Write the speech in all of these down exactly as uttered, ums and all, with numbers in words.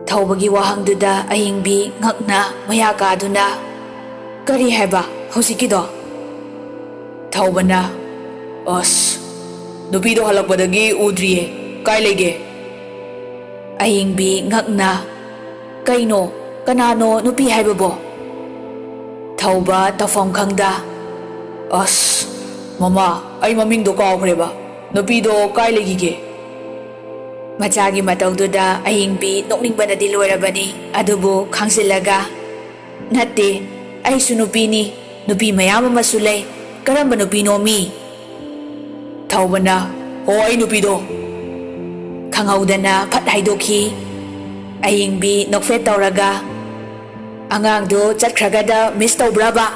ꯊꯧꯕꯒꯤ ꯋꯥꯍꯪꯗꯨꯗ ꯑꯍꯤꯡꯕꯤ ꯉꯛꯅ ꯃꯌꯥ ꯀꯥꯗꯨꯅ, "ꯀꯔꯤ ꯍꯥꯏꯕ ꯍꯧꯖꯤꯛꯀꯤꯗꯣ?" ꯊꯧꯕꯅ, "ꯑꯁ, ꯅꯨꯄꯤꯗꯣ ꯍꯜꯂꯛꯄꯗꯒꯤ ꯎꯗ꯭ꯔꯤꯌꯦ꯫ ꯀꯥꯏ ꯂꯩꯒꯦ?" ꯑꯍꯤꯡꯕꯤ ꯉꯛꯅ, "ꯀꯩꯅꯣ? ꯀꯅꯥꯅꯣ ꯅꯨꯄꯤ ꯍꯥꯏꯕꯕꯣ?" ꯊꯧꯕ ꯇꯧꯐꯝ ꯈꯪꯗ, "ꯑꯁ, ꯃꯃꯥ, ꯑꯩ ꯃꯃꯤꯡꯗꯣ ꯀꯥꯎꯈ꯭ꯔꯦꯕ꯫ ꯅꯨꯄꯤꯗꯣ ꯀꯥꯏ ꯂꯩꯈꯤꯒꯦ?" ꯃꯆꯥꯒꯤ ꯃꯇꯧꯗꯨꯗ ꯑꯍꯤꯡꯕꯤ ꯅꯣꯛꯅꯤꯡꯕꯅꯗꯤ ꯂꯣꯏꯔꯕꯅꯤ, ꯑꯗꯨꯕꯨ ꯈꯥꯡꯖꯤꯜꯂꯒ, "ꯅꯠꯇꯦ, ꯑꯩꯁꯨ ꯅꯨꯄꯤꯅꯤ, ꯅꯨꯄꯤ ꯃꯌꯥꯝ ꯑꯃꯁꯨ ꯂꯩ, ꯀꯔꯝꯕ ꯅꯨꯄꯤꯅꯣꯃꯤ?" ꯊꯧꯕꯅ, "ꯍꯣ, ꯑꯩ ꯅꯨꯄꯤꯗꯣ!" ꯈꯪꯍꯧꯗꯅ ꯐꯠ ꯍꯥꯏꯗꯣꯛꯈꯤ꯫ ꯑꯍꯤꯡꯕꯤ ꯅꯣꯛꯐꯦꯠ ꯇꯧꯔꯒ, "ꯑꯉꯥꯡꯗꯣ ꯆꯠꯈ꯭ꯔꯒꯗ ꯃꯤꯁ ꯇꯧꯕ꯭ꯔꯕ?"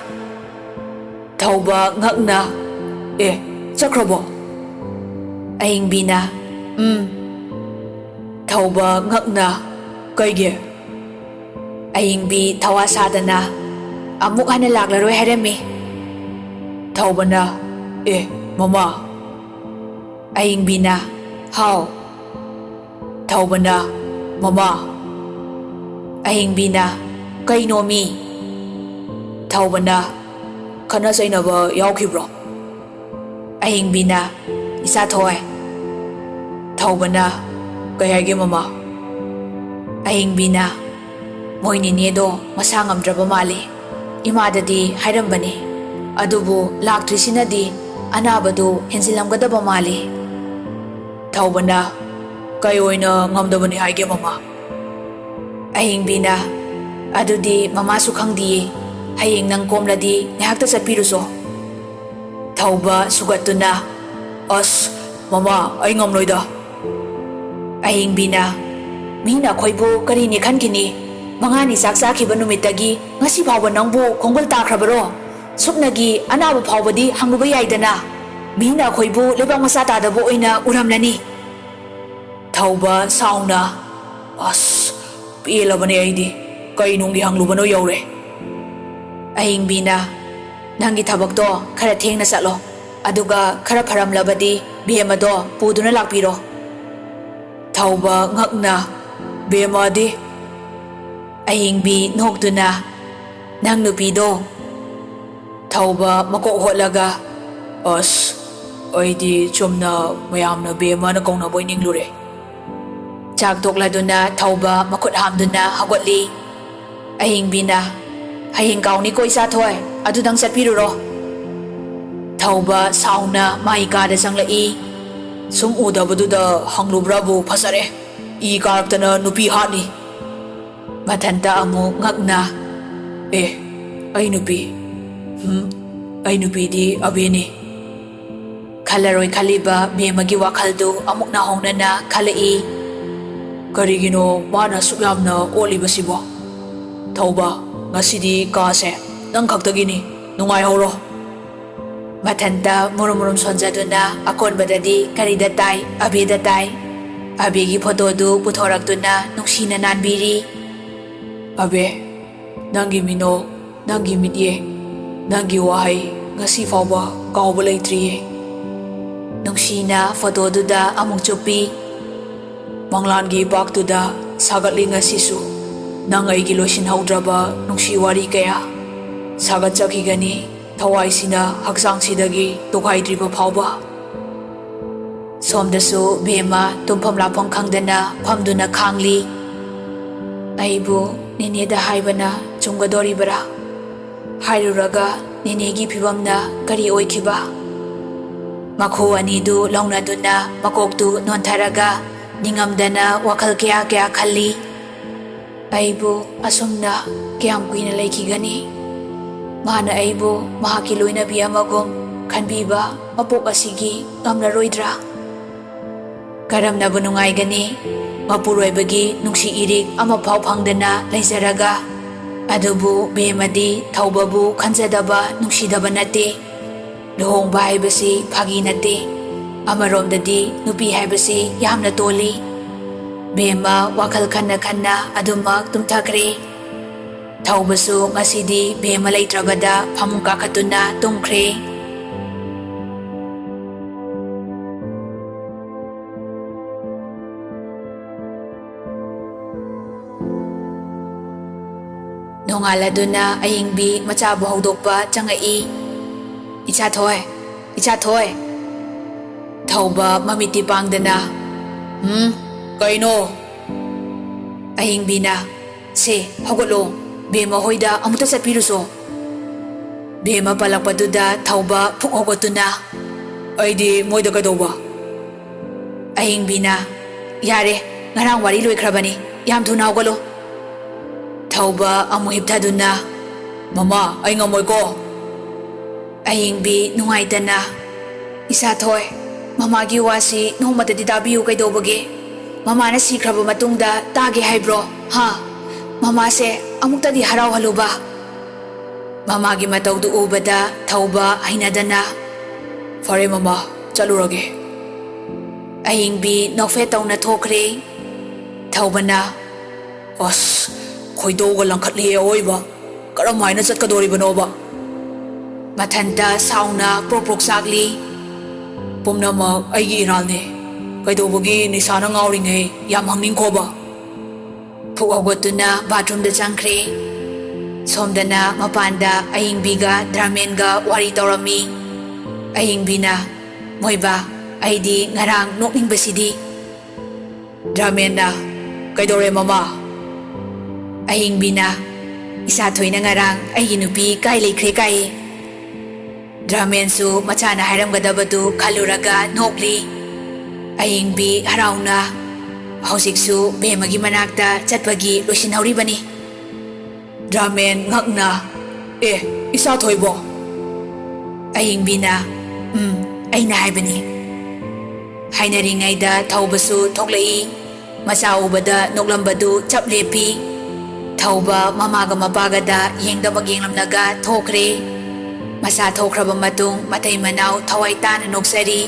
ꯊꯧꯕ ꯉꯛꯅ, "ꯑꯦ, ꯆꯠꯈ꯭ꯔꯕꯣ?" ꯑꯍꯤꯡꯕꯤꯅ, "ꯎꯝ꯫" ꯊꯧꯕ ꯉꯛꯅ, "ꯀꯩꯒꯤ?" ꯑꯍꯤꯡꯕꯤ ꯊꯋꯥ ꯁꯥꯗꯅ, "ꯑꯃꯨꯛ ꯍꯟꯅ ꯂꯥꯛꯂꯔꯣꯏ ꯍꯥꯏꯔꯝꯃꯤ꯫" ꯊꯧꯕꯅ, "ꯑꯦ, ꯃꯃꯥ!" ꯑꯍꯤꯡꯕꯤꯅ, "ꯍꯥꯎ?" ꯊꯧꯕꯅ, "ꯃꯃꯥ!" ꯑꯍꯤꯡꯕꯤꯅ, "ꯀꯩꯅꯣꯃꯤ?" ꯊꯧꯕꯅ, "ꯈꯠꯅ ꯆꯩꯅꯕ ꯌꯥꯎꯈꯤꯕ꯭ꯔꯣ?" ꯑꯍꯤꯡꯕꯤꯅ, "ꯏꯆꯥ ꯊꯣꯏ꯫" ꯊꯧꯕꯅ, "ꯀꯩ ꯍꯥꯏꯒꯦ ꯃꯃꯥ?" ꯑꯍꯤꯡꯕꯤꯅ, "ꯃꯣꯏ ꯅꯦꯅꯦꯗꯣ ꯃꯁꯥ ꯉꯝꯗ꯭ꯔꯕ ꯃꯥꯜꯂꯤ꯫ ꯏꯃꯥꯗꯗꯤ ꯍꯥꯏꯔꯝꯕꯅꯤ, ꯑꯗꯨꯕꯨ ꯂꯥꯛꯇ꯭ꯔꯤꯁꯤꯅꯗꯤ ꯑꯅꯥꯕꯗꯨ ꯍꯦꯟꯖꯤꯜꯂꯝꯒꯗꯕ ꯃꯥꯜꯂꯤ꯫" ꯊꯧꯕꯅ, "ꯀꯩ ꯑꯣꯏꯅ ꯉꯝꯗꯕꯅꯤ ꯍꯥꯏꯒꯦ ꯃꯃꯥ?" ꯑꯍꯤꯡꯕꯤꯅ, "ꯑꯗꯨꯗꯤ ꯃꯃꯥꯁꯨ ꯈꯪꯗꯤꯌꯦ꯫ ꯍꯌꯦꯡ ꯅꯪ ꯀꯣꯝꯂꯗꯤ ꯉꯥꯏꯍꯥꯛꯇ ꯆꯠꯄꯤꯔꯨꯁꯣ꯫" ꯊꯧꯕ ꯁꯨꯒꯠꯇꯨꯅ, "ꯑꯁ, ꯃꯃꯥ, ꯑꯩ ꯉꯝꯂꯣꯏꯗ꯫" ꯑꯍꯤꯡꯕꯤꯅ, "ꯃꯤꯅ ꯑꯩꯈꯣꯏꯕꯨ ꯀꯔꯤꯅꯤ ꯈꯟꯈꯤꯅꯤ? ꯃꯉꯥꯅꯤ ꯆꯥꯛ ꯆꯥꯈꯤꯕ ꯅꯨꯃꯤꯠꯇꯒꯤ ꯉꯁꯤ ꯐꯥꯎꯕ ꯅꯪꯕꯨ ꯈꯣꯡꯒꯨꯜ ꯇꯥꯈ꯭ꯔꯕꯔꯣ? ꯁꯨꯞꯅꯒꯤ ꯑꯅꯥꯕ ꯐꯥꯎꯕꯗꯤ ꯍꯪꯂꯨꯕ ꯌꯥꯏꯗꯅ꯫ ꯃꯤꯅ ꯑꯩꯈꯣꯏꯕꯨ ꯂꯩꯕꯥꯛ ꯃꯆꯥ ꯇꯥꯗꯕ ꯑꯣꯏꯅ ꯎꯔꯝꯂꯅꯤ꯫" ꯊꯧꯕ ꯁꯥꯎꯅ, "ꯑꯁ, ꯄꯦꯜꯂꯕꯅꯦ ꯑꯩꯗꯤ꯫ ꯀꯩ ꯅꯨꯡꯒꯤ ꯍꯪꯂꯨꯕꯅꯣ ꯌꯧꯔꯦ꯫" ꯑꯍꯤꯡꯕꯤꯅ, "ꯅꯪꯒꯤ ꯊꯕꯛꯇꯣ ꯈꯔ ꯊꯦꯡꯅ ꯆꯠꯂꯣ, ꯑꯗꯨꯒ ꯈꯔ ꯐꯔꯝꯂꯕꯗꯤ ꯕꯦꯝꯃꯗꯣ ꯄꯨꯗꯨꯅ ꯂꯥꯛꯄꯤꯔꯣ꯫" ꯊꯧꯕ ꯉꯛꯅ, "ꯕꯦꯝꯃꯗꯤ?" ꯑꯍꯤꯡꯕꯤ ꯅꯣꯛꯇꯨꯅ, "ꯅꯪ ꯅꯨꯄꯤꯗꯣ?" ꯊꯧꯕ ꯃꯀꯣꯛ ꯍꯣꯠꯂꯒ, "ꯑꯁ, ꯑꯩꯗꯤ ꯆꯨꯝꯅ ꯃꯌꯥꯝꯅ ꯕꯦꯝꯃꯅ ꯀꯧꯅꯕꯣꯏ ꯅꯤꯡꯂꯨꯔꯦ꯫" ꯆꯥꯛ ꯇꯣꯛꯂꯗꯨꯅ ꯊꯧꯕ ꯃꯈꯨꯠ ꯍꯥꯝꯗꯨꯅ ꯍꯧꯒꯠꯂꯤ꯫ ꯑꯍꯤꯡꯕꯤꯅ, "ꯍꯌꯦꯡ ꯀꯥꯎꯅꯤꯀꯣ ꯏꯆꯥꯊꯣꯏ, ꯑꯗꯨꯗꯪ ꯆꯠꯄꯤꯔꯨꯔꯣ꯫" ꯊꯧꯕ ꯁꯥꯎꯅ ꯃꯥꯏ ꯀꯥꯗ ꯆꯪꯂꯛꯏ꯫ ꯁꯨꯝ ꯎꯗꯕꯗꯨꯗ ꯍꯪꯂꯨꯕ꯭ꯔꯥꯕꯨ ꯐꯖꯔꯦ꯫ ꯏ ꯀꯥꯔꯛꯇꯅ ꯅꯨꯄꯤ ꯍꯥꯠꯅꯤ꯫ ꯃꯊꯟꯇ ꯑꯃꯨꯛ ꯉꯛꯅ, "ꯑꯦ, ꯑꯩ ꯅꯨꯄꯤ, ꯍꯨꯝ, ꯑꯩ ꯅꯨꯄꯤꯗꯤ ꯑꯕꯦꯅꯤ꯫" ꯈꯜꯂꯔꯣꯏ ꯈꯜꯂꯤꯕ ꯕꯦꯝꯃꯒꯤ ꯋꯥꯈꯜꯗꯨ ꯑꯃꯨꯛ ꯅꯧꯍꯧꯅꯅ ꯈꯜꯂꯛꯏ꯫ "ꯀꯔꯤꯒꯤꯅꯣ ꯃꯥꯅ ꯑꯁꯨꯛ ꯌꯥꯝꯅ ꯑꯣꯠꯂꯤꯕꯁꯤꯕꯣ? ꯊꯧꯕ, ꯉꯁꯤꯗꯤ ꯀꯥꯁꯦ ꯅꯪ ꯈꯛꯇꯒꯤꯅꯤ, ꯅꯨꯡꯉꯥꯏꯍꯧꯔꯣ꯫" ꯃꯊꯟꯇ ꯃꯨꯔꯨꯝ ꯃꯨꯔꯨꯝ ꯁꯣꯟꯖꯗꯨꯅ ꯑꯀꯣꯟꯕꯗꯗꯤ ꯀꯔꯤꯗ ꯇꯥꯏ? ꯑꯕꯦꯗ ꯇꯥꯏ꯫ ꯑꯕꯦꯒꯤ ꯐꯣꯇꯣꯗꯨ ꯄꯨꯊꯣꯔꯛꯇꯨꯅ ꯅꯨꯡꯁꯤꯅ ꯅꯥꯟꯕꯤꯔꯤ꯫ "ꯑꯕꯦ, ꯅꯪꯒꯤ ꯃꯤꯅꯣꯛ, ꯅꯪꯒꯤ ꯃꯤꯠꯌꯦꯡ, ꯅꯪꯒꯤ ꯋꯥꯍꯩ ꯉꯁꯤ ꯐꯥꯎꯕ ꯀꯥꯎꯕ ꯂꯩꯇ꯭ꯔꯤꯌꯦ꯫" ꯅꯨꯡꯁꯤꯅ ꯐꯣꯇꯣꯗꯨꯗ ꯑꯃꯨꯛ ꯆꯨꯞꯄꯤ꯫ "ꯃꯪꯂꯥꯟꯒꯤ ꯏꯄꯥꯛꯇꯨꯗ ꯁꯥꯒꯠꯂꯤ ꯉꯁꯤꯁꯨ ꯅꯪ ꯑꯩꯒꯤ ꯂꯣꯏꯁꯤꯟꯍꯧꯗ꯭ꯔꯕ ꯅꯨꯡꯁꯤ ꯋꯥꯔꯤ ꯀꯌꯥ꯫ ꯁꯥꯒꯠꯆꯈꯤꯒꯅꯤ ꯊꯋꯥꯏꯁꯤꯅ ꯍꯛꯆꯥꯡꯁꯤꯗꯒꯤ ꯇꯣꯈꯥꯏꯗ꯭ꯔꯤꯕ ꯐꯥꯎꯕ꯫" ꯁꯣꯝꯗꯁꯨ ꯕꯦꯝꯃ ꯇꯨꯝꯐꯝ ꯂꯥꯛꯐꯝ ꯈꯪꯗꯅ ꯐꯝꯗꯨꯅ ꯈꯥꯡꯂꯤ꯫ "ꯑꯩꯕꯨ ꯅꯦꯅꯦꯗ ꯍꯥꯏꯕꯅ ꯆꯨꯝꯒꯗꯣꯔꯤꯕꯔꯥ? ꯍꯥꯏꯔꯨꯔꯒ ꯅꯦꯅꯦꯒꯤ ꯐꯤꯕꯝꯅ ꯀꯔꯤ ꯑꯣꯏꯈꯤꯕ?" ꯃꯈꯨ ꯑꯅꯤꯗꯨ ꯂꯧꯅꯗꯨꯅ ꯃꯀꯣꯛꯇꯨ ꯅꯣꯟꯊꯔꯒ ꯅꯤꯡꯉꯝꯗꯅ ꯋꯥꯈꯜ ꯀꯌꯥ ꯀꯌꯥ ꯈꯜꯂꯤ꯫ "ꯑꯩꯕꯨ ꯑꯁꯨꯝꯅ ꯀꯌꯥꯝ ꯀꯨꯏꯅ ꯂꯩꯈꯤꯒꯅꯤ? ꯃꯥꯅ ꯑꯩꯕꯨ ꯃꯍꯥꯛꯀꯤ ꯂꯣꯏꯅꯕꯤ ꯑꯃꯒꯨꯝ ꯈꯟꯕꯤꯕ ꯃꯄꯣꯛ ꯑꯁꯤꯒꯤ ꯉꯝꯂꯔꯣꯏꯗ꯭ꯔꯥ? ꯀꯔꯝꯅꯕꯨ ꯅꯨꯡꯉꯥꯏꯒꯅꯤ? ꯃꯄꯨꯔꯣꯏꯕꯒꯤ ꯅꯨꯡꯁꯤ ꯏꯔꯤꯛ ꯑꯃꯐꯥꯎ ꯐꯪꯗꯅ ꯂꯩꯖꯔꯒ꯫" ꯑꯗꯨꯕꯨ ꯕꯦꯝꯃꯗꯤ ꯊꯧꯕꯕꯨ ꯈꯟꯖꯗꯕ, ꯅꯨꯡꯁꯤꯗꯕ ꯅꯠꯇꯦ꯫ ꯂꯨꯍꯣꯡꯕ ꯍꯥꯏꯕꯁꯤ ꯐꯥꯒꯤ ꯅꯠꯇꯦ꯫ ꯑꯃꯔꯣꯝꯗꯗꯤ ꯅꯨꯄꯤ ꯍꯥꯏꯕꯁꯤ ꯌꯥꯝꯅ ꯇꯣꯜꯂꯤ꯫ ꯕꯦꯝꯃ ꯋꯥꯈꯜ ꯈꯟꯅ ꯈꯟꯅ ꯑꯗꯨꯃꯛ ꯇꯨꯝꯊꯈ꯭ꯔꯦ꯫ ꯊꯧꯕꯁꯨ ꯉꯁꯤꯗꯤ ꯕꯦꯝꯃ ꯂꯩꯇ꯭ꯔꯕꯗ ꯐꯃꯨꯡ ꯀꯥꯈꯠꯇꯨꯅ ꯇꯨꯝꯈ꯭ꯔꯦ꯫ ꯅꯣꯡꯉꯥꯜꯂꯗꯨꯅ ꯑꯍꯤꯡꯕꯤ ꯃꯆꯥꯕꯨ ꯍꯧꯗꯣꯛꯄ ꯆꯪꯉꯛꯏ꯫ "ꯏꯆꯥꯊꯣꯏ, ꯏꯆꯥꯊꯣꯏ!" ꯊꯧꯕ ꯃꯃꯤꯠꯇꯤ ꯄꯥꯡꯗꯅ, "ꯎꯝ, ꯀꯩꯅꯣ?" ꯑꯍꯤꯡꯕꯤꯅ, "ꯁꯦ, ꯍꯧꯒꯠꯂꯣ, ꯕꯦꯝꯃ ꯍꯣꯏꯗ ꯑꯃꯨꯛꯇ ꯆꯠꯄꯤꯔꯨꯁꯣ꯫" ꯕꯦꯝꯃ ꯄꯜꯂꯛꯄꯗꯨꯗ ꯊꯧꯕ ꯐꯨꯛ ꯍꯧꯒꯠꯇꯨꯅ, "ꯑꯩꯗꯤ ꯃꯣꯏꯗ ꯀꯩꯗꯧꯕ?" ꯑꯍꯤꯡꯕꯤꯅ, "ꯌꯥꯔꯦ, ꯉꯔꯥꯡ ꯋꯥꯔꯤ ꯂꯣꯏꯈ꯭ꯔꯕꯅꯤ, ꯌꯥꯝ ꯊꯨꯅ ꯍꯧꯒꯠꯂꯣ꯫" ꯊꯧꯕ ꯑꯃꯨꯛ ꯍꯤꯞꯊꯗꯨꯅ, "ꯃꯃꯥ, ꯑꯩ ꯉꯝꯃꯣꯏꯀꯣ꯫" ꯑꯍꯤꯡꯕꯤ ꯅꯨꯡꯉꯥꯏꯇꯅ, "ꯏꯆꯥꯊꯣꯏ, ꯃꯃꯥꯒꯤ ꯋꯥꯁꯤ ꯅꯣꯡꯃꯇꯗꯤ ꯇꯥꯕꯤꯌꯨ ꯀꯩꯗꯧꯕꯒꯦ? ꯃꯃꯥꯅ ꯁꯤꯈ꯭ꯔꯕ ꯃꯇꯨꯡꯗ ꯇꯥꯒꯦ ꯍꯥꯏꯕ꯭ꯔꯣ? ꯍꯥ? ꯃꯃꯥꯁꯦ ꯑꯃꯨꯛꯇꯗꯤ ꯍꯔꯥꯎꯍꯜꯂꯨꯕ꯫" ꯃꯃꯥꯒꯤ ꯃꯇꯧꯗꯨ ꯎꯕꯗ ꯊꯧꯕ ꯍꯩꯅꯗꯅ, "ꯐꯔꯦ ꯃꯃꯥ, ꯆꯠꯂꯨꯔꯒꯦ꯫" ꯑꯍꯤꯡꯕꯤ ꯅꯣꯛꯐꯦꯠ ꯇꯧꯅ ꯊꯣꯛꯈ꯭ꯔꯦ꯫ ꯊꯧꯕꯅ, "ꯑꯁ, ꯈꯣꯏꯗꯧꯒ ꯂꯪꯈꯠꯂꯤꯍꯦ ꯑꯑꯣꯏꯕ꯫ ꯀꯔꯝ ꯍꯥꯏꯅ ꯆꯠꯀꯗꯣꯔꯤꯕꯅꯣꯕ?" ꯃꯊꯟꯇ ꯁꯥꯎꯅ ꯄ꯭ꯔꯣꯛ ꯄ꯭ꯔꯣꯛ ꯆꯥꯛꯂꯤ꯫ "ꯄꯨꯝꯅꯃꯛ ꯑꯩꯒꯤ ꯏꯔꯥꯜꯅꯦ꯫ ꯀꯩꯗꯧꯕꯒꯤ ꯅꯤꯁꯥꯅ ꯉꯥꯎꯔꯤꯉꯩ ꯌꯥꯝ ꯍꯪꯅꯤꯡꯈꯣꯕ?" ꯐꯨꯛ ꯍꯧꯒꯠꯇꯨꯅ ꯕꯥꯊꯔꯨꯝꯗ ꯆꯪꯈ꯭ꯔꯦ꯫ ꯁꯣꯝꯗꯅ ꯃꯄꯥꯟꯗ ꯑꯍꯤꯡꯕꯤꯒ ꯗ꯭ꯔꯥꯃꯦꯟꯒ ꯋꯥꯔꯤ ꯇꯧꯔꯝꯃꯤ꯫ ꯑꯍꯤꯡꯕꯤꯅ, "ꯃꯣꯏꯕꯥ, ꯑꯩꯗꯤ ꯉꯔꯥꯡ ꯅꯣꯛꯅꯤꯡꯕꯁꯤꯗꯤ꯫" ꯗ꯭ꯔꯥꯃꯦꯟꯅ, "ꯀꯩꯗꯧꯔꯦ ꯃꯃꯥ?" ꯑꯍꯤꯡꯕꯤꯅ, "ꯏꯆꯥꯊꯣꯏꯅ ꯉꯔꯥꯡ ꯑꯩꯒꯤ ꯅꯨꯄꯤ ꯀꯥꯏ ꯂꯩꯈ꯭ꯔꯦ ꯀꯥꯏꯌꯦ꯫" ꯗ꯭ꯔꯥꯃꯦꯟꯁꯨ ꯃꯆꯥꯅ ꯍꯥꯏꯔꯝꯒꯗꯕꯗꯨ ꯈꯜꯂꯨꯔꯒ ꯅꯣꯛꯂꯤ꯫ ꯑꯍꯤꯡꯕꯤ ꯍꯔꯥꯎꯅ, "ꯍꯧꯖꯤꯛꯁꯨ ꯕꯦꯝꯃꯒꯤ ꯃꯅꯥꯛꯇ ꯆꯠꯄꯒꯤ ꯂꯣꯏꯁꯤꯟꯍꯧꯔꯤꯕꯅꯤ꯫" ꯗ꯭ꯔꯥꯃꯦꯟ ꯉꯛꯅ, "ꯑꯦ, ꯏꯆꯥꯊꯣꯏꯕꯣ?" ꯑꯍꯤꯡꯕꯤꯅ, "ꯎꯝ, ꯑꯩꯅ ꯍꯥꯏꯕꯅꯤ꯫" ꯍꯥꯏꯅꯔꯤꯉꯩꯗ ꯊꯧꯕꯁꯨ ꯊꯣꯛꯂꯛꯏ꯫ ꯃꯆꯥ ꯎꯕꯗ ꯅꯣꯛꯂꯝꯕꯗꯨ ꯆꯞ ꯂꯦꯞꯄꯤ꯫ ꯊꯧꯕ ꯃꯃꯥꯒ ꯃꯄꯥꯒꯗ ꯌꯦꯡꯗꯃꯛ ꯌꯦꯡꯂꯝꯂꯒ ꯊꯣꯛꯈ꯭ꯔꯦ꯫ ꯃꯆꯥ ꯊꯣꯛꯈ꯭ꯔꯕ ꯃꯇꯨꯡ ꯃꯇꯩ ꯃꯅꯥꯎ ꯊꯋꯥꯏ ꯇꯥꯅ ꯅꯣꯛꯆꯔꯤ꯫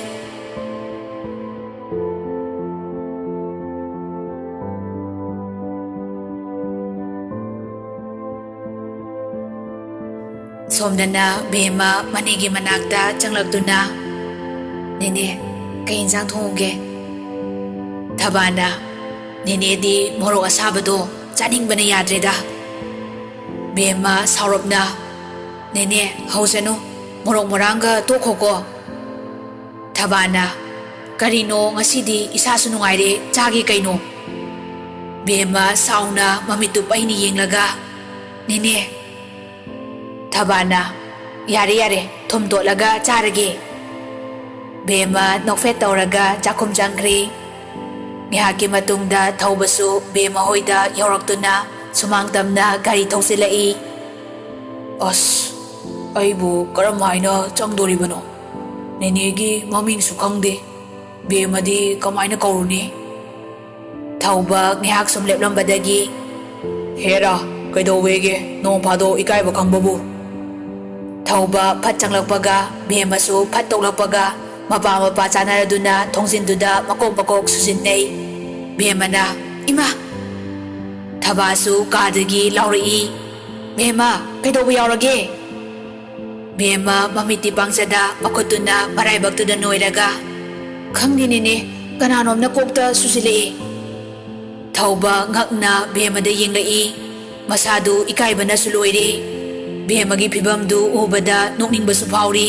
ꯁꯣꯝꯗꯅ ꯕꯦꯝꯃ ꯃꯅꯦꯒꯤ ꯃꯅꯥꯛꯇ ꯆꯪꯂꯛꯇꯨꯅ, "ꯅꯦꯅꯦ, ꯀꯩ ꯏꯟꯁꯥꯡ ꯊꯣꯡꯉꯨꯒꯦ?" ꯊꯕꯥꯅ, "ꯅꯦꯅꯦꯗꯤ ꯃꯣꯔꯣꯛ ꯑꯁꯥꯕꯗꯣ ꯆꯥꯅꯤꯡꯕꯅ ꯌꯥꯗ꯭ꯔꯦꯗ꯫" ꯕꯦꯝꯃ ꯁꯥꯎꯔꯞꯅ, "ꯅꯦꯅꯦ, ꯍꯧꯖꯅꯨ, ꯃꯣꯔꯣꯛ ꯃꯣꯔꯥꯡꯒ ꯇꯣꯛꯈꯣꯀꯣ꯫" ꯊꯕꯥꯅ, "ꯀꯔꯤꯅꯣ, ꯉꯁꯤꯗꯤ ꯏꯁꯥꯁꯨ ꯅꯨꯡꯉꯥꯏꯔꯦ, ꯆꯥꯒꯦ ꯀꯩꯅꯣ꯫" ꯕꯦꯝꯃ ꯁꯥꯎꯅ ꯃꯃꯤꯠꯇꯨ ꯄꯩꯅ ꯌꯦꯡꯂꯒ, "ꯅꯦꯅꯦ꯫" ꯊꯕꯥꯅ, "ꯌꯥꯔꯦ, ꯌꯥꯔꯦ, ꯊꯨꯝ ꯇꯣꯠꯂꯒ ꯆꯥꯔꯒꯦ꯫" ꯕꯦꯝꯃ ꯅꯣꯛꯐꯦꯠ ꯇꯧꯔꯒ ꯆꯥꯛꯈꯨꯝ ꯆꯪꯈ꯭ꯔꯦ꯫ ꯉꯥꯏꯍꯥꯛꯀꯤ ꯃꯇꯨꯡꯗ ꯊꯧꯕꯁꯨ ꯕꯦꯝꯃ ꯍꯣꯏꯗ ꯌꯧꯔꯛꯇꯨꯅ ꯁꯨꯃꯥꯡ ꯇꯝꯅ ꯒꯥꯔꯤ ꯊꯧꯖꯤꯜꯂꯛꯏ꯫ "ꯑꯁ, ꯑꯩꯕꯨ ꯀꯔꯝ ꯍꯥꯏꯅ ꯆꯪꯗꯣꯔꯤꯕꯅꯣ? ꯅꯦꯅꯦꯒꯤ ꯃꯃꯤꯡꯁꯨ ꯈꯪꯗꯦ꯫ ꯕꯦꯝꯃꯗꯤ ꯀꯃꯥꯏꯅ ꯀꯧꯔꯨꯅꯤ?" ꯊꯧꯕ ꯉꯥꯏꯍꯥꯛ ꯁꯨꯝ ꯂꯦꯞꯂꯝꯕꯗꯒꯤ, "ꯍꯦꯔꯥ, ꯀꯩꯗꯧꯋꯦꯒꯦ ꯅꯣꯡ ꯐꯥꯗꯣꯛ ꯏꯀꯥꯏꯕ ꯈꯪꯕꯕꯨ?" ꯊꯧꯕ ꯐꯠ ꯆꯪꯂꯛꯄꯒ ꯕꯦꯝꯃꯁꯨ ꯐꯠ ꯇꯣꯛꯂꯛꯄꯒ ꯃꯄꯥ ꯃꯄꯥ ꯆꯥꯅꯔꯗꯨꯅ ꯊꯣꯡꯖꯤꯟꯗꯨꯗ ꯃꯀꯣꯛ ꯃꯀꯣꯛ ꯁꯨꯖꯤꯟꯅꯩ꯫ ꯕꯦꯝꯃꯅ, "ꯏꯃꯥ!" ꯊꯕꯥꯁꯨ ꯀꯥꯗꯒꯤ ꯂꯥꯎꯔꯛꯏ꯫ "ꯕꯦꯝꯃ, ꯀꯩꯗꯧꯕ ꯌꯥꯎꯔꯒꯦ?" ꯕꯦꯝꯃ ꯃꯃꯤꯠꯇꯤ ꯄꯥꯡꯖꯗ ꯃꯈꯨꯠꯇꯨꯅ ꯃꯔꯥꯏꯕꯛꯇꯨꯗ ꯅꯣꯏꯔꯒ, "ꯈꯪꯗꯦꯅꯦꯅꯦ, ꯀꯅꯥꯅꯣꯝꯅ ꯀꯣꯛꯇ ꯁꯨꯖꯤꯜꯂꯛꯏ꯫" ꯊꯧꯕ ꯉꯛꯅ ꯕꯦꯝꯃꯗ ꯌꯦꯡꯂꯛꯏ꯫ ꯃꯁꯥꯗꯨ ꯏꯀꯥꯏꯕꯅꯁꯨ ꯂꯣꯏꯔꯦ꯫ ꯕꯦꯝꯃꯒꯤ ꯐꯤꯕꯝꯗꯨ ꯎꯕꯗ ꯅꯣꯛꯅꯤꯡꯕꯁꯨ ꯐꯥꯎꯔꯤ꯫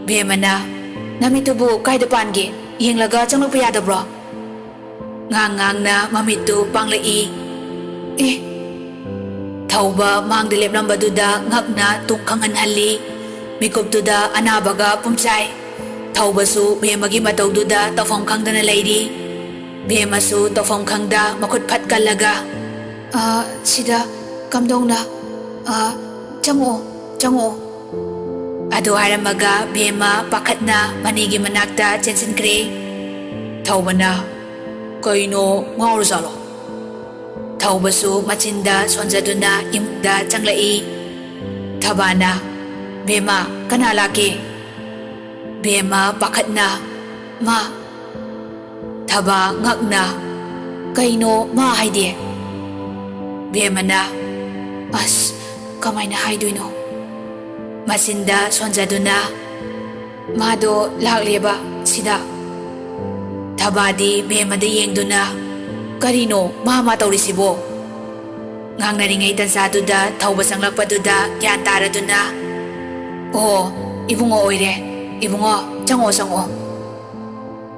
ꯕꯦꯝꯃꯅ, "ꯅꯃꯤꯠꯇꯨꯕꯨ ꯀꯥꯏꯗ ꯄꯥꯟꯒꯦ? ꯌꯦꯡꯂꯒ ꯆꯪꯂꯛꯄ ꯌꯥꯗꯕ꯭ꯔꯣ?" ꯉꯥꯡ ꯉꯥꯡꯅ ꯃꯃꯤꯠꯇꯨ ꯄꯥꯡꯂꯛꯏ꯫ "ꯑꯦ!" ꯊꯧꯕ ꯃꯥꯡꯗ ꯂꯦꯞꯂꯝꯕꯗꯨꯗ ꯉꯛꯅ ꯇꯨꯡ ꯈꯪꯍꯟꯍꯜꯂꯤ꯫ ꯃꯤꯀꯨꯞꯇꯨꯗ ꯑꯅꯥꯕꯒ ꯄꯨꯝꯆꯥꯏ꯫ ꯊꯧꯕꯁꯨ ꯕꯦꯝꯃꯒꯤ ꯃꯇꯧꯗꯨꯗ ꯇꯧꯐꯝ ꯈꯪꯗꯅ ꯂꯩꯔꯤ꯫ ꯕꯦꯝꯃꯁꯨ ꯇꯧꯐꯝ ꯈꯪꯗ ꯃꯈꯨꯠ ꯐꯠ ꯀꯜꯂꯒ, "ꯑ, ꯁꯤꯗ ꯀꯝꯗꯧꯅ? ꯑ, ꯆꯪꯉꯛꯑꯣ, ꯆꯪꯉꯛꯑꯣ꯫" ꯑꯗꯨ ꯍꯥꯏꯔꯝꯃꯒ ꯕꯦꯝꯃ ꯄꯥꯈꯠꯅ ꯃꯅꯤꯒꯤ ꯃꯅꯥꯛꯇ ꯆꯦꯟꯁꯤꯟꯈ꯭ꯔꯦ꯫ ꯊꯧꯕꯅ, "ꯀꯩꯅꯣ, ꯉꯥꯎꯔꯖꯥꯠꯂꯣ?" ꯊꯧꯕꯁꯨ ꯃꯆꯤꯟꯗ ꯁꯣꯟꯖꯗꯨꯅ ꯏꯃꯨꯡꯗ ꯆꯪꯂꯛꯏ꯫ ꯊꯕꯥꯅ, "ꯕꯦꯝꯃ, ꯀꯅꯥ ꯂꯥꯛꯀꯦ?" ꯕꯦꯝꯃ ꯄꯥꯈꯠꯅ, "ꯃꯥ꯫" ꯊꯕꯥ ꯉꯛꯅ, "ꯀꯩꯅꯣ ꯃꯥ ꯍꯥꯏꯗꯤ?" ꯕꯦꯝꯃꯅ, "ꯑꯁ, ꯀꯃꯥꯏꯅ ꯍꯥꯏꯗꯣꯏꯅꯣ?" ꯃꯆꯤꯟꯗ ꯁꯣꯟꯖꯗꯨꯅ, "ꯃꯥꯗꯣ ꯂꯥꯛꯂꯦꯕ ꯁꯤꯗ꯫" ꯊꯕꯥꯗꯤ ꯕꯦꯝꯃꯗ ꯌꯦꯡꯗꯨꯅ, "ꯀꯔꯤꯅꯣ ꯃꯥ ꯃꯥ ꯇꯧꯔꯤꯁꯤꯕꯣ?" ꯉꯥꯡꯅꯔꯤꯉꯩ ꯇꯟꯖꯥꯗꯨꯗ ꯊꯧꯕ ꯆꯪꯂꯛꯄꯗꯨꯗ ꯒ꯭ꯌꯥꯟ ꯇꯥꯔꯗꯨꯅ, "ꯑꯣ, ꯏꯕꯨꯡꯉꯣ ꯑꯣꯏꯔꯦ꯫ ꯏꯕꯨꯡꯉꯣ, ꯆꯪꯉꯣ, ꯆꯪꯉꯣ꯫"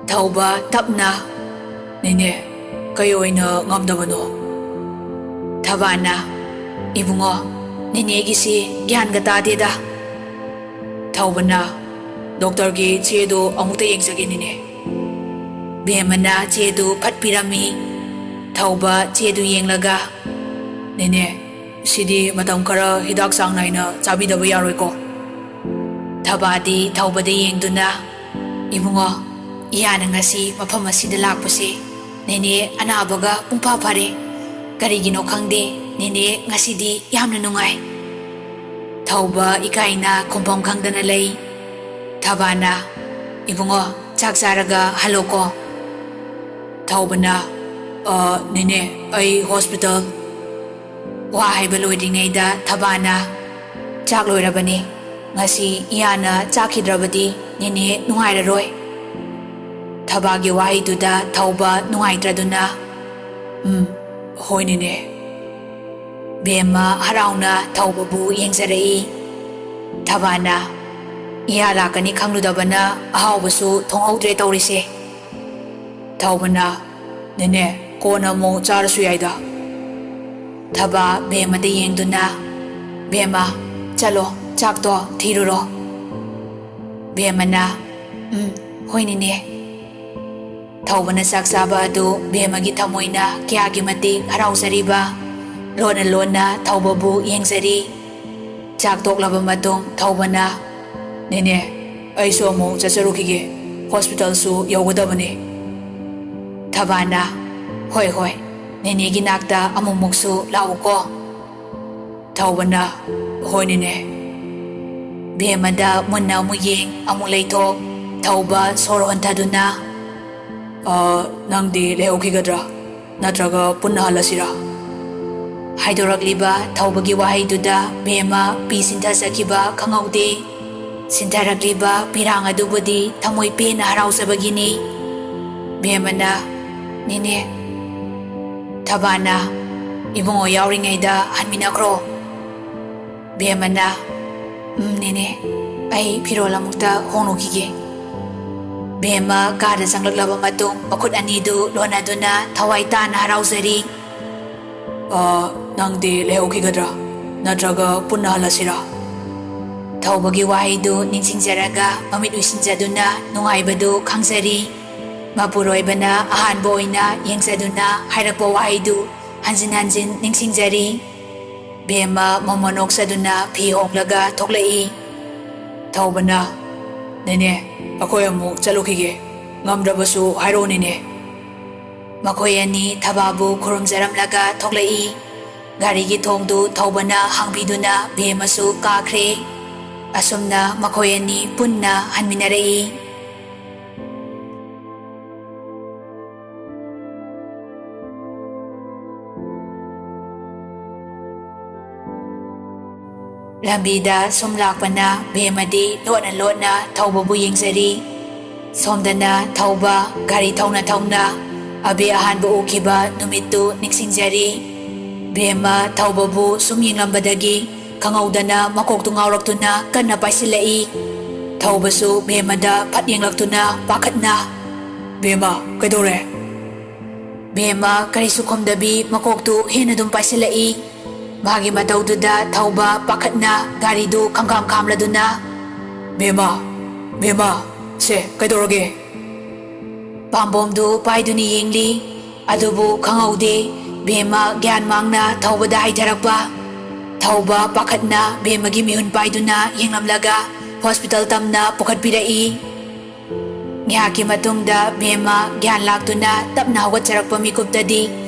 ꯊꯧꯕ ꯇꯞꯅ, "ꯅꯦꯅꯦ, ꯀꯩ ꯑꯣꯏꯅ ꯉꯝꯗꯕꯅꯣ?" ꯊꯕꯥꯅ, "ꯏꯕꯨꯡꯉꯣ, ꯅꯦꯅꯦꯒꯤꯁꯤ ꯒ꯭ꯌꯥꯟꯒ ꯇꯥꯗꯦꯗ꯫" ꯊꯧꯕꯅ, "ꯗꯣꯛꯇꯔꯒꯤ ꯆꯦꯗꯨ ꯑꯃꯨꯛꯇ ꯌꯦꯡꯖꯒꯦ, ꯅꯦꯅꯦ꯫" ꯕꯦꯝꯃꯅ ꯆꯦꯗꯨ ꯐꯠ ꯄꯤꯔꯝꯃꯤ꯫ ꯊꯧꯕ ꯆꯦꯗꯨ ꯌꯦꯡꯂꯒ, "ꯅꯦꯅꯦ, ꯁꯤꯗꯤ ꯃꯇꯝ ꯈꯔ ꯍꯤꯗꯥꯛ ꯆꯥꯡ ꯅꯥꯏꯅ ꯆꯥꯕꯤꯗꯕ ꯌꯥꯔꯣꯏꯀꯣ?" ꯊꯕꯥꯗꯤ ꯊꯧꯕꯗ ꯌꯦꯡꯗꯨꯅ, "ꯏꯕꯨꯡꯉꯣ, ꯏꯌꯥꯅ ꯉꯁꯤ ꯃꯐꯝ ꯑꯁꯤꯗ ꯂꯥꯛꯄꯁꯦ ꯅꯦꯅꯦ ꯑꯅꯥꯕꯒ ꯄꯨꯡꯐꯥ ꯐꯔꯦ꯫ ꯀꯔꯤꯒꯤꯅꯣ ꯈꯪꯗꯦ, ꯅꯦꯅꯦ ꯉꯁꯤꯗꯤ ꯌꯥꯝꯅ ꯅꯨꯡꯉꯥꯏ꯫" ꯊꯧꯕ ꯏꯀꯥꯏꯅ ꯈꯨꯝꯐꯝ ꯈꯪꯗꯅ ꯂꯩ꯫ ꯊꯕꯥꯅ, "ꯏꯕꯨꯡꯉꯣ, ꯆꯥꯛ ꯆꯥꯔꯒ ꯍꯜꯂꯣꯀꯣ꯫" ꯊꯧꯕꯅ, "ꯑ, ꯅꯦꯅꯦ, ꯑꯩ ꯍꯣꯁꯄꯤꯇꯥꯜ꯫" ꯋꯥ ꯍꯥꯏꯕ ꯂꯣꯏꯗ꯭ꯔꯤꯉꯩꯗ ꯊꯕꯥꯅ, "ꯆꯥꯛ ꯂꯣꯏꯔꯕꯅꯤ꯫ ꯉꯁꯤ ꯏꯌꯥꯅ ꯆꯥꯈꯤꯗ꯭ꯔꯕꯗꯤ ꯅꯦꯅꯦ ꯅꯨꯡꯉꯥꯏꯔꯔꯣꯏ꯫" ꯊꯕꯥꯒꯤ ꯋꯥꯍꯩꯗꯨꯗ ꯊꯧꯕ ꯅꯨꯡꯉꯥꯏꯇ꯭ꯔꯗꯨꯅ, "ꯎꯝ, ꯍꯣꯏ ꯅꯦꯅꯦ꯫" ꯕꯦꯝꯃ ꯍꯔꯥꯎꯅ ꯊꯧꯕꯕꯨ ꯌꯦꯡꯖꯔꯛꯏ꯫ ꯊꯕꯥꯅ, "ꯏꯌꯥ ꯂꯥꯛꯀꯅꯤ ꯈꯪꯂꯨꯗꯕꯅ ꯑꯍꯥꯎꯕꯁꯨ ꯊꯣꯡꯍꯧꯗ꯭ꯔꯦ ꯇꯧꯔꯤꯁꯦ꯫" ꯊꯧꯕꯅ, "ꯅꯦꯅꯦ, ꯀꯣꯟꯅ ꯑꯃꯨꯛ ꯆꯥꯔꯁꯨ ꯌꯥꯏꯗ꯫" ꯊꯕꯥ ꯕꯦꯝꯃꯗ ꯌꯦꯡꯗꯨꯅ, "ꯕꯦꯝꯃ, ꯆꯠꯂꯣ, ꯆꯥꯛꯇꯣ ꯊꯤꯔꯨꯔꯣ꯫" ꯕꯦꯝꯃꯅ, "ꯎꯝ, ꯍꯣꯏ ꯅꯦꯅꯦ꯫" ꯊꯧꯕꯅ ꯆꯥꯛ ꯆꯥꯕ ꯑꯗꯨ ꯕꯦꯝꯃꯒꯤ ꯊꯃꯣꯏꯅ ꯀꯌꯥꯒꯤ ꯃꯇꯤꯛ ꯍꯔꯥꯎꯖꯔꯤꯕ꯫ ꯂꯣꯟꯅ ꯂꯣꯟꯅ ꯊꯧꯕꯕꯨ ꯌꯦꯡꯖꯔꯤ꯫ ꯆꯥꯛ ꯇꯣꯛꯂꯕ ꯃꯇꯨꯡ ꯊꯧꯕꯅ, "ꯅꯦꯅꯦ, ꯑꯩꯁꯨ ꯑꯃꯨꯛ ꯆꯠꯆꯔꯨꯈꯤꯒꯦ꯫ ꯍꯣꯁꯄꯤꯇꯥꯜꯁꯨ ꯌꯧꯒꯗꯕꯅꯤ꯫" ꯊꯕꯥꯅ, "ꯍꯣꯏ, ꯍꯣꯏ, ꯅꯦꯅꯦꯒꯤ ꯅꯥꯛꯇ ꯑꯃꯨꯛꯃꯨꯛꯁꯨ ꯂꯥꯛꯎꯀꯣ꯫" ꯊꯧꯕꯅ, "ꯍꯣꯏ ꯅꯦꯅꯦ꯫" ꯕꯦꯝꯃꯗ ꯃꯨꯟꯅ ꯑꯃꯨꯛ ꯌꯦꯡ, ꯑꯃꯨꯛ ꯂꯩꯊꯣꯛ꯫ ꯊꯧꯕ ꯁꯣꯔ ꯍꯣꯟꯊꯗꯨꯅ, "ꯑ, ꯅꯪꯗꯤ ꯂꯩꯍꯧꯈꯤꯒꯗ꯭ꯔꯥ? ꯅꯠꯇ꯭ꯔꯒ ꯄꯨꯟꯅ ꯍꯜꯂꯁꯤꯔꯥ?" ꯍꯥꯏꯗꯣꯔꯛꯂꯤꯕ ꯊꯧꯕꯒꯤ ꯋꯥꯍꯩꯗꯨꯗ ꯕꯦꯝꯃ ꯄꯤ ꯁꯤꯟꯊꯖꯈꯤꯕ ꯈꯪꯍꯧꯗꯦ꯫ ꯁꯤꯟꯊꯔꯛꯂꯤꯕ ꯄꯤꯔꯥꯡ ꯑꯗꯨꯕꯨꯗꯤ ꯊꯃꯣꯏ ꯄꯦꯟꯅ ꯍꯔꯥꯎꯖꯕꯒꯤꯅꯤ꯫ ꯕꯦꯝꯃꯅ, "ꯅꯦꯅꯦ꯫" ꯊꯕꯥꯅ, ꯏꯕꯨꯡꯉꯣ ꯌꯥꯎꯔꯤꯉꯩꯗ ꯍꯟꯃꯤꯟꯅꯈ꯭ꯔꯣ꯫ ꯕꯦꯝꯃꯅ, "ꯎꯝ, ꯅꯦꯅꯦ, ꯑꯩ ꯐꯤꯔꯣꯜ ꯑꯃꯨꯛꯇ ꯍꯣꯡꯂꯨꯈꯤꯒꯦ꯫" ꯕꯦꯝꯃ ꯀꯥꯗ ꯆꯪꯂꯛꯂꯕ ꯃꯇꯨꯡ ꯃꯈꯨꯠ ꯑꯅꯤꯗꯨ ꯂꯣꯟꯅꯗꯨꯅ ꯊꯋꯥꯏ ꯇꯥꯅ ꯍꯔꯥꯎꯖꯔꯤ꯫ "ꯑ, ꯅꯪꯗꯤ ꯂꯩꯍꯧꯈꯤꯒꯗ꯭ꯔꯥ? ꯅꯠꯇ꯭ꯔꯒ ꯄꯨꯟꯅ ꯍꯜꯂꯁꯤꯔꯥ?" ꯊꯧꯕꯒꯤ ꯋꯥꯍꯩꯗꯨ ꯅꯤꯡꯁꯤꯡꯖꯔꯒ ꯃꯃꯤꯠ ꯎꯏꯁꯤꯟꯖꯗꯨꯅ ꯅꯨꯡꯉꯥꯏꯕꯗꯨ ꯈꯪꯖꯔꯤ꯫ ꯃꯄꯨꯔꯣꯏꯕꯅ ꯑꯍꯥꯟꯕ ꯑꯣꯏꯅ ꯌꯦꯡꯖꯗꯨꯅ ꯍꯥꯏꯔꯛꯄ ꯋꯥꯍꯩꯗꯨ ꯍꯟꯖꯤꯟ ꯍꯟꯖꯤꯟ ꯅꯤꯡꯁꯤꯡꯖꯔꯤ꯫ ꯕꯦꯝꯃ ꯃꯣꯃꯣꯟ ꯅꯣꯛꯆꯗꯨꯅ ꯐꯤ ꯍꯣꯡꯂꯒ ꯊꯣꯛꯂꯛꯏ꯫ ꯊꯧꯕꯅ, "ꯅꯦꯅꯦ, ꯑꯩꯈꯣꯏ ꯑꯃꯨꯛ ꯆꯠꯂꯨꯈꯤꯒꯦ꯫ ꯉꯝꯗ꯭ꯔꯕꯁꯨ ꯍꯥꯏꯔꯛꯑꯣ ꯅꯦꯅꯦ꯫" ꯃꯈꯣꯏ ꯑꯅꯤ ꯊꯕꯥꯕꯨ ꯈꯨꯔꯨꯝꯖꯔꯝꯂꯒ ꯊꯣꯛꯂꯛꯏ꯫ ꯒꯥꯔꯤꯒꯤ ꯊꯣꯡꯗꯨ ꯊꯧꯕꯅ ꯍꯥꯡꯕꯤꯗꯨꯅ ꯕꯦꯝꯃꯁꯨ ꯀꯥꯈ꯭ꯔꯦ꯫ ꯑꯁꯨꯝꯅ ꯃꯈꯣꯏ ꯑꯅꯤ ꯄꯨꯟꯅ ꯍꯟꯃꯤꯟꯅꯔꯛꯏ꯫ ꯂꯝꯕꯤꯗ ꯁꯨꯝ ꯂꯥꯛꯄꯅ ꯕꯦꯝꯃꯗꯤ ꯂꯣꯠꯅ ꯂꯣꯠꯅ ꯊꯧꯕꯕꯨ ꯌꯦꯡꯖꯔꯤ꯫ ꯁꯣꯝꯗꯅ ꯊꯧꯕ ꯒꯥꯔꯤ ꯊꯧꯅ ꯊꯧꯅ ꯑꯕꯦ ꯑꯍꯥꯟꯕ ꯎꯈꯤꯕ ꯅꯨꯃꯤꯠꯇꯨ ꯅꯤꯡꯁꯤꯡꯖꯔꯤ꯫ ꯕꯦꯝꯃ ꯊꯧꯕꯕꯨ ꯁꯨꯝ ꯌꯦꯡꯂꯝꯕꯗꯒꯤ ꯈꯪꯍꯧꯗꯅ ꯃꯀꯣꯛꯇꯨ ꯉꯥꯎꯔꯛꯇꯨꯅ ꯀꯟꯅ ꯄꯥꯏꯁꯤꯜꯂꯛꯏ꯫ ꯊꯧꯕꯁꯨ ꯕꯦꯝꯃꯗ ꯐꯠ ꯌꯦꯡꯂꯛꯇꯨꯅ ꯄꯥꯈꯠꯅ, "ꯕꯦꯝꯃ, ꯀꯩꯗꯧꯔꯦ?" ꯕꯦꯝꯃ ꯀꯔꯤꯁꯨ ꯈꯨꯝꯗꯕꯤ ꯃꯀꯣꯛꯇꯨ ꯍꯦꯟꯅ ꯑꯗꯨꯝ ꯄꯥꯏꯁꯤꯜꯂꯛꯏ꯫ ꯃꯥꯒꯤ ꯃꯇꯧꯗꯨꯗ ꯊꯧꯕ ꯄꯥꯈꯠꯅ ꯒꯥꯔꯤꯗꯨ ꯈꯪꯈꯥꯝ ꯈꯥꯝꯂꯗꯨꯅ, "ꯕꯦꯝꯃ, ꯕꯦꯝꯃ, ꯁꯦ ꯀꯩꯗꯧꯔꯒꯦ?" ꯄꯥꯝꯕꯣꯝꯗꯨ ꯄꯥꯏꯗꯨꯅ ꯌꯦꯡꯂꯤ꯫ ꯑꯗꯨꯕꯨ ꯈꯪꯍꯧꯗꯦ, ꯕꯦꯝꯃ ꯒ꯭ꯌꯥꯟ ꯃꯥꯡꯅ ꯊꯧꯕꯗ ꯍꯥꯏꯊꯔꯛꯄ꯫ ꯊꯧꯕ ꯄꯥꯈꯠꯅ ꯕꯦꯝꯃꯒꯤ ꯃꯤꯍꯨꯟ ꯄꯥꯏꯗꯨꯅ ꯌꯦꯡꯂꯝꯂꯒ ꯍꯣꯁꯄꯤꯇꯥꯜ ꯇꯝꯅ ꯄꯨꯈꯠꯄꯤꯔꯛꯏ꯫ ꯉꯥꯏꯍꯥꯛꯀꯤ ꯃꯇꯨꯡꯗ ꯕꯦꯝꯃ ꯒ꯭ꯌꯥꯟ ꯂꯥꯛꯇꯨꯅ ꯇꯞꯅ ꯍꯧꯒꯠꯆꯔꯛꯄ ꯃꯤꯀꯨꯞꯇꯗꯤ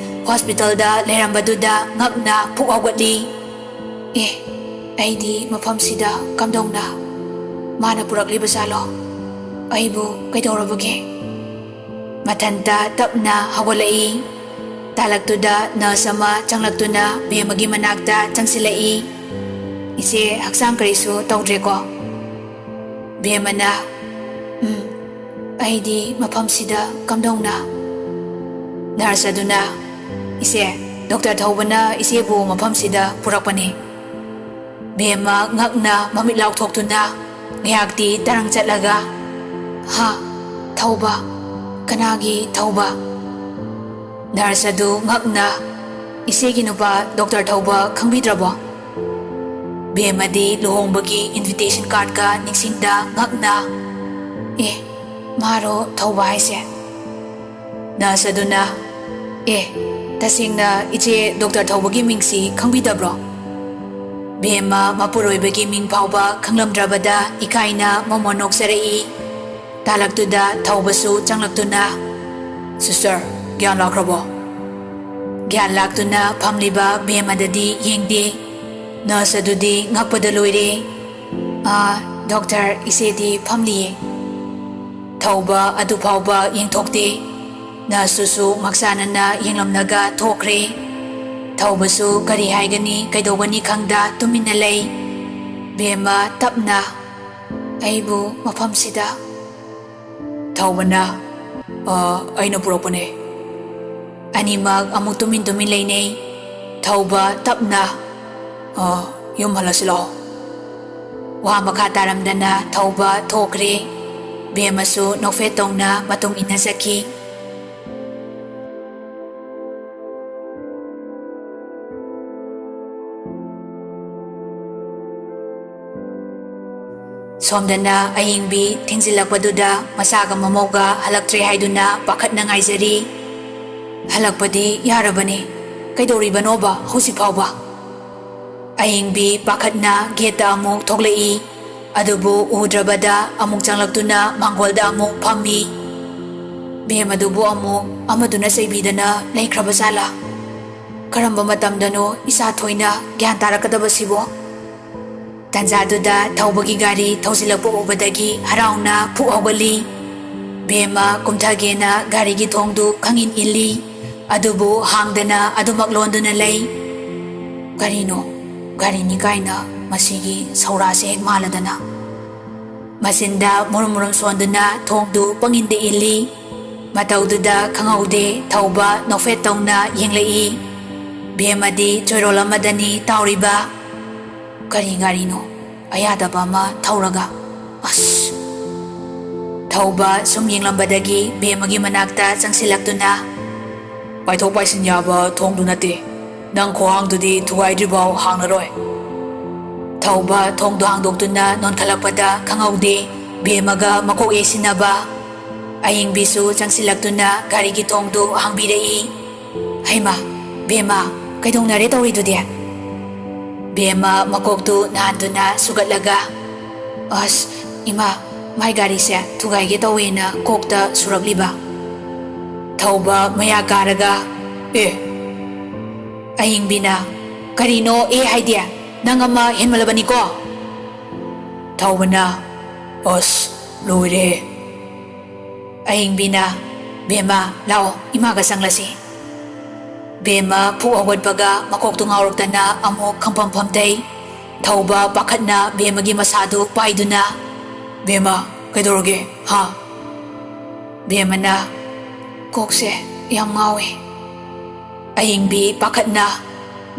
ꯍꯣꯁꯄꯤꯇꯥꯜꯗ ꯂꯩꯔꯝꯕꯗꯨꯗ ꯉꯛꯅ ꯐꯨꯛ ꯍꯧꯒꯠꯂꯤ꯫ "ꯑꯦ, ꯑꯩꯗꯤ ꯃꯐꯝꯁꯤꯗ ꯀꯝꯗꯧꯅ? ꯃꯥꯅ ꯄꯨꯔꯛꯂꯤꯕ ꯖꯥꯠꯂꯣ? ꯑꯩꯕꯨ ꯀꯩꯗꯧꯔꯕꯒꯦ?" ꯃꯊꯟꯇ ꯇꯞꯅ ꯍꯧꯒꯠꯂꯛꯏ꯫ ꯇꯥꯂꯛꯇꯨꯗ ꯅꯔꯁ ꯑꯃ ꯆꯪꯂꯛꯇꯨꯅ ꯕꯦꯝꯃꯒꯤ ꯃꯅꯥꯛꯇ ꯆꯪꯁꯤꯜꯂꯛꯏ꯫ "ꯏꯆꯦ, ꯍꯛꯆꯥꯡ ꯀꯔꯤꯁꯨ ꯇꯧꯗ꯭ꯔꯦꯀꯣ?" ꯕꯦꯝꯃꯅ, "ꯎꯝ, ꯑꯩꯗꯤ ꯃꯐꯝꯁꯤꯗ ꯀꯝꯗꯧꯅ?" ꯅꯔꯁ ꯑꯗꯨꯅ, "ꯏꯆꯦ, ꯗꯣꯛꯇꯔ ꯊꯧꯕꯅ ꯏꯆꯦꯕꯨ ꯃꯐꯝꯁꯤꯗ ꯄꯨꯔꯛꯄꯅꯤ꯫ ꯕꯦꯝꯃ ꯉꯛꯅ ꯃꯃꯤꯠ ꯂꯥꯎꯊꯣꯛꯇꯨꯅ ꯉꯥꯏꯍꯥꯛꯇꯤ ꯇꯔꯪ ꯆꯠꯂꯒ, "ꯍꯥ? ꯊꯧꯕ? ꯀꯅꯥꯒꯤ ꯊꯧꯕ?" ꯅꯔꯁ ꯑꯗꯨ ꯉꯛꯅ, "ꯏꯆꯦꯒꯤ ꯅꯨꯄꯥ ꯗꯣꯛꯇꯔ ꯊꯧꯕ ꯈꯪꯕꯤꯗ꯭ꯔꯕꯣ?" ꯕꯦꯝꯃꯗꯤ ꯂꯨꯍꯣꯡꯕꯒꯤ ꯏꯟꯚꯤꯇꯦꯁꯟ ꯀꯥꯔꯗꯀ ꯅꯤꯡꯁꯤꯡꯗ ꯉꯛꯅ, "ꯑꯦ, ꯃꯥꯔꯣ ꯊꯧꯕ ꯍꯥꯏꯁꯦ?" ꯅꯔꯁ ꯑꯗꯨꯅ, "ꯑꯦ, ꯇꯁꯦꯡꯅ ꯏꯆꯦ ꯗꯣꯛꯇꯔ ꯊꯧꯕꯒꯤ ꯃꯤꯡꯁꯤ ꯈꯪꯕꯤꯗꯕ꯭ꯔꯣ?" ꯕꯦꯝꯃ ꯃꯄꯨꯔꯣꯏꯕꯒꯤ ꯃꯤꯡ ꯐꯥꯎꯕ ꯈꯪꯂꯝꯗ꯭ꯔꯕꯗ ꯏꯀꯥꯏꯅ ꯃꯃꯣꯟ ꯅꯣꯛꯆꯔꯛꯏ꯫ ꯇꯥꯂꯛꯇꯨꯗ ꯊꯧꯕꯁꯨ ꯆꯪꯂꯛꯇꯨꯅ, "ꯁꯤꯁꯇꯔ, ꯒ꯭ꯌꯥꯟ ꯂꯥꯛꯈ꯭ꯔꯕꯣ?" ꯒ꯭ꯌꯥꯟ ꯂꯥꯛꯇꯨꯅ ꯐꯝꯂꯤꯕ ꯕꯦꯝꯃꯗꯗꯤ ꯌꯦꯡꯗꯦ꯫ ꯅꯔꯁ ꯑꯗꯨꯗꯤ ꯉꯛꯄꯗ ꯂꯣꯏꯔꯦ꯫ "ꯑꯥ, ꯗꯣꯛꯇꯔ, ꯏꯆꯦꯗꯤ ꯐꯝꯂꯤꯌꯦ꯫" ꯊꯧꯕ ꯑꯗꯨꯐꯥꯎꯕ ꯌꯦꯡꯊꯣꯛꯇꯦ꯫ ꯅꯔꯁꯇꯨꯁꯨ ꯃꯛꯆꯥꯅꯅ ꯌꯦꯡꯂꯝꯂꯒ ꯊꯣꯛꯈ꯭ꯔꯦ꯫ ꯊꯧꯕꯁꯨ ꯀꯔꯤ ꯍꯥꯏꯒꯅꯤ, ꯀꯩꯗꯧꯒꯅꯤ ꯈꯪꯗ ꯇꯨꯃꯤꯟꯅ ꯂꯩ꯫ ꯕꯦꯝꯃ ꯇꯞꯅ, "ꯑꯩꯕꯨ ꯃꯐꯝꯁꯤꯗ꯫" ꯊꯧꯕꯅ, "ꯑ, ꯑꯩꯅ ꯄꯨꯔꯛꯄꯅꯦ꯫" ꯑꯅꯤꯃꯛ ꯑꯃꯨꯛ ꯇꯨꯃꯤꯟ ꯇꯨꯃꯤꯟ ꯂꯩꯅꯩ꯫ ꯊꯧꯕ ꯇꯞꯅ, "ꯑ, ꯌꯨꯝ ꯍꯜꯂꯁꯤ ꯂꯥꯛꯑꯣ꯫" ꯋꯥ ꯃꯈꯥ ꯇꯥꯔꯝꯗꯅ ꯊꯧꯕ ꯊꯣꯛꯈ꯭ꯔꯦ꯫ ꯕꯦꯝꯃꯁꯨ ꯅꯣꯛꯐꯦꯠ ꯇꯧꯅ ꯃꯇꯨꯡ ꯏꯟꯅ ꯆꯠꯈꯤ꯫ ꯁꯣꯝꯗꯅ ꯑꯌꯤꯡꯕꯤ ꯊꯤꯡꯖꯤꯜꯂꯛꯄꯗꯨꯗ ꯃꯆꯥꯒ ꯃꯃꯧꯒ ꯍꯜꯂꯛꯇ꯭ꯔꯦ ꯍꯥꯏꯗꯨꯅ ꯄꯥꯈꯠꯅ ꯉꯥꯏꯖꯔꯤ꯫ "ꯍꯜꯂꯛꯄꯗꯤ ꯌꯥꯔꯕꯅꯤ, ꯀꯩꯗꯧꯔꯤꯕꯅꯣꯕ ꯍꯧꯖꯤꯛ ꯐꯥꯎꯕ?" ꯑꯌꯤꯡꯕꯤ ꯄꯥꯈꯠꯅ ꯒꯦꯠꯇ ꯑꯃꯨꯛ ꯊꯣꯛꯂꯛꯏ꯫ ꯑꯗꯨꯕꯨ ꯎꯗ꯭ꯔꯕꯗ ꯑꯃꯨꯛ ꯆꯪꯂꯛꯇꯨꯅ ꯃꯥꯡꯒꯣꯜꯗ ꯑꯃꯨꯛ ꯐꯝꯃꯤ꯫ ꯕꯦꯝ ꯑꯗꯨꯕꯨ ꯑꯃꯨꯛ ꯑꯃꯗꯨꯅ ꯆꯩꯕꯤꯗꯅ ꯂꯩꯈ꯭ꯔꯕ ꯖꯥꯠꯂꯥ? ꯀꯔꯝꯕ ꯃꯇꯝꯗꯅꯣ ꯏꯆꯥ ꯊꯣꯏꯅ ꯒ꯭ꯌꯥꯟ ꯇꯥꯔꯛꯀꯗꯕꯁꯤꯕꯣ? ꯇꯟꯖꯥꯗꯨꯗ ꯊꯧꯕꯒꯤ ꯒꯥꯔꯤ ꯊꯧꯖꯤꯜꯂꯛꯄ ꯎꯕꯗꯒꯤ ꯍꯔꯥꯎꯅ ꯐꯨꯛ ꯍꯧꯒꯠꯂꯤ꯫ ꯕꯦꯝꯃ ꯀꯨꯝꯊꯒꯦꯅ ꯒꯥꯔꯤꯒꯤ ꯊꯣꯡꯗꯨ ꯈꯪꯏꯟ ꯏꯜꯂꯤ꯫ ꯑꯗꯨꯕꯨ ꯍꯥꯡꯗꯅ ꯑꯗꯨꯃꯛ ꯂꯣꯟꯗꯨꯅ ꯂꯩ꯫ ꯀꯔꯤꯅꯣ? ꯒꯥꯔꯤꯅꯤ ꯀꯥꯏꯅ ꯃꯁꯤꯒꯤ ꯁꯧꯔꯥꯁꯦ ꯍꯦꯛ ꯃꯥꯜꯂꯗꯅ꯫ ꯃꯆꯤꯟꯗ ꯃꯨꯔꯨꯝ ꯃꯨꯔꯨꯝ ꯁꯣꯟꯗꯨꯅ ꯊꯣꯡꯗꯨ ꯄꯪꯏꯟꯗ ꯏꯜꯂꯤ꯫ ꯃꯇꯧꯗꯨꯗ ꯈꯪꯍꯧꯗꯦ ꯊꯧꯕ ꯅꯣꯛꯐꯦꯠ ꯇꯧꯅ ꯌꯦꯡꯂꯛꯏ꯫ ꯕꯦꯝꯃꯗꯤ ꯆꯣꯏꯔꯣꯜ ꯑꯃꯗꯅꯤ ꯇꯥꯎꯔꯤꯕ꯫ ꯀꯔꯤ ꯒꯥꯔꯤꯅꯣ? ꯑꯌꯥꯗꯕ ꯑꯃ ꯊꯧꯔꯒ꯫ ꯑꯁ! ꯊꯧꯕ ꯁꯨꯝ ꯌꯦꯡꯂꯝꯕꯗꯒꯤ ꯕꯦꯝꯃꯒꯤ ꯃꯅꯥꯛꯇ ꯆꯪꯁꯤꯜꯂꯛꯇꯨꯅ, "ꯄꯥꯏꯊꯣꯛ ꯄꯥꯏꯁꯤꯟ ꯌꯥꯕ ꯊꯣꯡꯗꯨ ꯅꯠꯇꯦ꯫ ꯅꯪ ꯈꯣꯡꯍꯥꯡꯗꯨꯗꯤ ꯊꯨꯒꯥꯏꯗ꯭ꯔꯤꯐꯥꯎ ꯍꯥꯡꯂꯔꯣꯏ꯫" ꯊꯧꯕ ꯊꯣꯡꯗꯣ ꯍꯥꯡꯗꯣꯛꯇꯨꯅ ꯅꯣꯟꯈꯠꯂꯛꯄꯗ ꯈꯪꯍꯧꯗꯦ ꯕꯦꯝꯃꯒ ꯃꯀꯣꯛ ꯌꯩꯁꯤꯟꯅꯕ꯫ ꯑꯌꯤꯡꯕꯤꯁꯨ ꯆꯪꯁꯤꯜꯂꯛꯇꯨꯅ ꯒꯥꯔꯤꯒꯤ ꯊꯣꯡꯗꯨ ꯍꯥꯡꯕꯤꯔꯛꯏ꯫ "ꯍꯩꯃꯥ, ꯕꯦꯝꯃ, ꯀꯩꯗꯧꯅꯔꯦ ꯇꯧꯔꯤꯗꯨꯗꯤ?" ꯕꯦꯝꯃ ꯃꯀꯣꯛꯇꯨ ꯅꯥꯟꯗꯨꯅ ꯁꯨꯒꯠꯂꯒ, "ꯑꯁ, ꯏꯃꯥ, ꯃꯥꯏ ꯒꯥꯔꯤꯁꯦ ꯊꯨꯒꯥꯏꯒꯦ ꯇꯧꯋꯦꯅ ꯀꯣꯛꯇ ꯁꯨꯔꯛꯂꯤꯕ꯫" ꯊꯧꯕ ꯃꯌꯥ ꯀꯥꯔꯒ, "ꯑꯦ!" ꯑꯌꯤꯡꯕꯤꯅ, "ꯀꯔꯤꯅꯣ ꯑꯦ ꯍꯥꯏꯗꯤ? ꯅꯪ ꯑꯃ ꯍꯦꯟꯃꯜꯂꯕꯅꯤꯀꯣ!" ꯊꯧꯕꯅ, "ꯑꯁ, ꯂꯣꯏꯔꯦ!" ꯑꯌꯤꯡꯕꯤꯅ, "ꯕꯦꯝꯃ, ꯂꯥꯛꯑꯣ, ꯏꯃꯥꯒ ꯆꯪꯂꯁꯤ꯫" ꯕꯦꯝꯃ ꯐꯨꯛ ꯍꯧꯒꯠꯄꯒ ꯃꯀꯣꯛꯇꯨ ꯉꯥꯎꯔꯛꯇꯅ ꯑꯃꯨꯛ ꯈꯪꯐꯝ ꯐꯝꯊꯩ꯫ ꯊꯧꯕ ꯄꯥꯈꯠꯅ ꯕꯦꯝꯃꯒꯤ ꯃꯁꯥꯗꯨ ꯄꯥꯏꯗꯨꯅ, "ꯕꯦꯝꯃ, ꯀꯩꯗꯧꯔꯒꯦ, ꯍꯥ?" ꯕꯦꯝꯃꯅ, "ꯀꯣꯛꯁꯦ ꯌꯥꯝ ꯉꯥꯎꯏ꯫" ꯑꯌꯤꯡꯕꯤ ꯄꯥꯈꯠꯅ,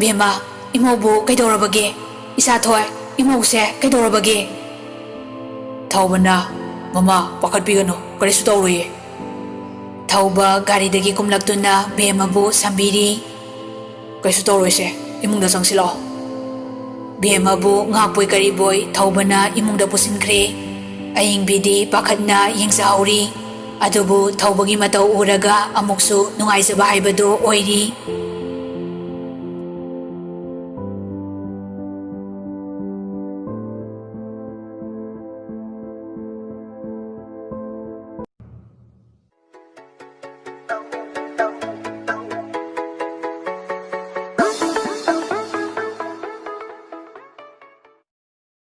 "ꯕꯦꯝꯃ, ꯏꯃꯧꯕꯨ ꯀꯩꯗꯧꯔꯕꯒꯦ? ꯏꯁꯥꯊꯣꯏ, ꯏꯃꯧꯁꯦ ꯀꯩꯗꯧꯔꯕꯒꯦ?" ꯊꯧꯕꯅ, "ꯃꯃꯥ, ꯄꯥꯈꯠꯄꯤꯒꯅꯨ, ꯀꯔꯤꯁꯨ ꯇꯧꯔꯣꯏꯌꯦ꯫" ꯊꯧꯕ ꯒꯥꯔꯤꯗꯒꯤ ꯀꯨꯝꯂꯛꯇꯨꯅ ꯕꯦꯝꯃꯕꯨ ꯁꯝꯕꯤꯔꯤ꯫ "ꯀꯩꯁꯨ ꯇꯧꯔꯣꯏꯁꯦ, ꯏꯃꯨꯡꯗ ꯆꯪꯁꯤꯜꯂꯛꯑꯣ꯫" ꯕꯦꯝꯃꯕꯨ ꯉꯥꯛꯄꯣꯏ ꯀꯔꯤꯕꯣꯏ ꯊꯧꯕꯅ ꯏꯃꯨꯡꯗ ꯄꯨꯁꯤꯟꯈ꯭ꯔꯦ꯫ ꯑꯌꯤꯡꯕꯤꯗꯤ ꯄꯥꯈꯠꯅ ꯌꯦꯡꯖꯍꯧꯔꯤ꯫ ꯑꯗꯨꯕꯨ ꯊꯧꯕꯒꯤ ꯃꯇꯧ ꯎꯔꯒ ꯑꯃꯨꯛꯁꯨ ꯅꯨꯡꯉꯥꯏꯖꯕ ꯍꯥꯏꯕꯗꯨ ꯑꯣꯏꯔꯤ꯫